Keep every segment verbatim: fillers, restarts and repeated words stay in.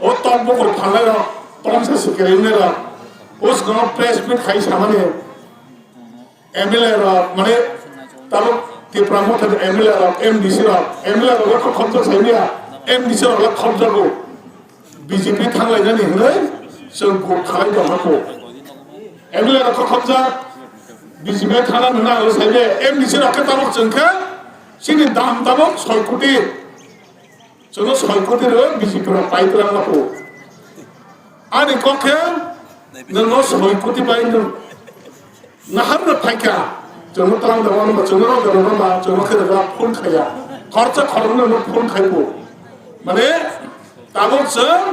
O tok bukur phalnai rok, tongsa sikirnai rok, o sgano press meet khai samani M L A rok, mane tabuk Tipra Motha ni M L A rok, M D C rok, M L A rok le khobjak saimya, M D C rok le khobjago. B J P thanglainani hinwi chwng guk khalai tongkha kho. M L A rok khobjak, B J P thangna nang saimya, M D C rok khe tabuk chwng khe chini dam tabuk soi koti. Chwngno soi koti rw B J P rok pai twlang lapo. Ani kok khe nwngno soi koti bai nwng nahar rw phaikha. Chwngno twlang da wano ba chwngno rw da wano ba chwngno khe rw phone khaya. Khorsa khorokno no phone khaibo. Mane tabuk chwng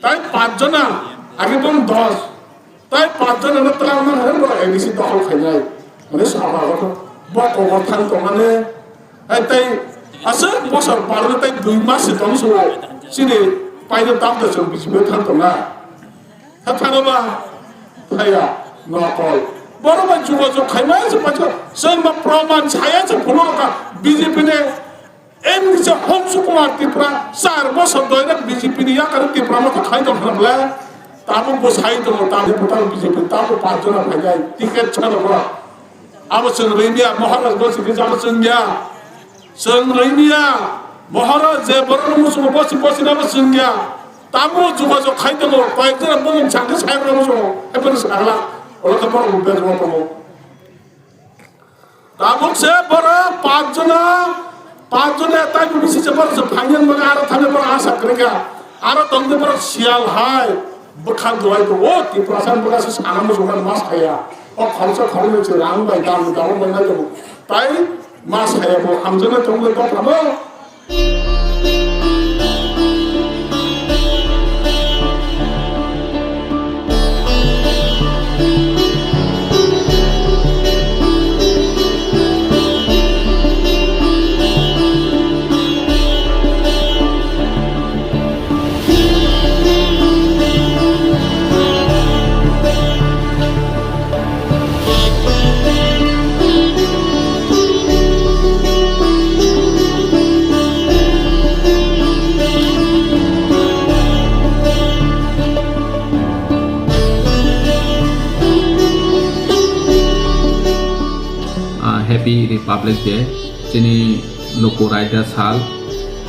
tai panch jona age bong dos. Tai panch jona no twlang man hai bo A D C dokhol khainai. Mane saba ko bo ko thang tongmani. Hai tai aswk bosor barwi tai dui mas se tong suo. Chini paino tam da chwng B J P thang tongnai. Tha thano ba thaya nokol. Borok bai jogajog khaima se pacho. Chwng ba proman saya se phuno ka B J P ne M D C Hongsu Kumar Tripura char bosor doirak B J P ni yakar Tripura Motha khai tong khna bwle. Tabuk bo sai tongo, tabuk bo tabuk B J P tabuk panch jona phainai ticket chalo bo. Abo chwng rwimiya Maharaj bo chwng kisa bo chwngya. Chwng rwimiya Maharaj je borok musugo bosi bosi nabo chwngya. Tabuk jogajog khai tongo, koyek jona bumung changkhe sai rwna musugo. Eboni sagla. Olo khe borok bo bejmo tongo. Tabuk se borok panch jona, panch jona tai bisi se borok se phainai mane aro thani borok asa kwrwikha. Aro tongde borok siyal hai bwkha duai do o Tiprasa bwkha se sana muchungma ma saya. O khoroksa khoroknwi se rang bai dam dam bai nai tongo. Tai ma saya bo hamjaknai tongde dopha bo. Ah, Happy Republic Day. Chini luku raida sal,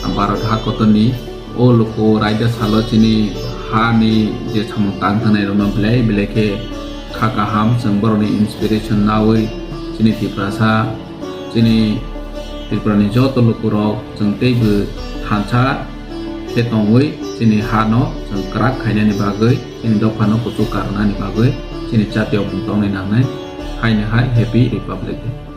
Bharat ha kotorni. O luku raida salo chini hani je samung tang thangnai rokno belai belai khe kha kaham, chwng borokni inspiration naui chini Tiprasa, chini Tripurani joto lukurok chwng teibo thansa khe tongwi chini hano chwng kwrak khainani bagwi, chini dophano kuchuk karwnani bagwi chini jatiyokmung tongnai nangnai. Haino hai Happy Republic Day.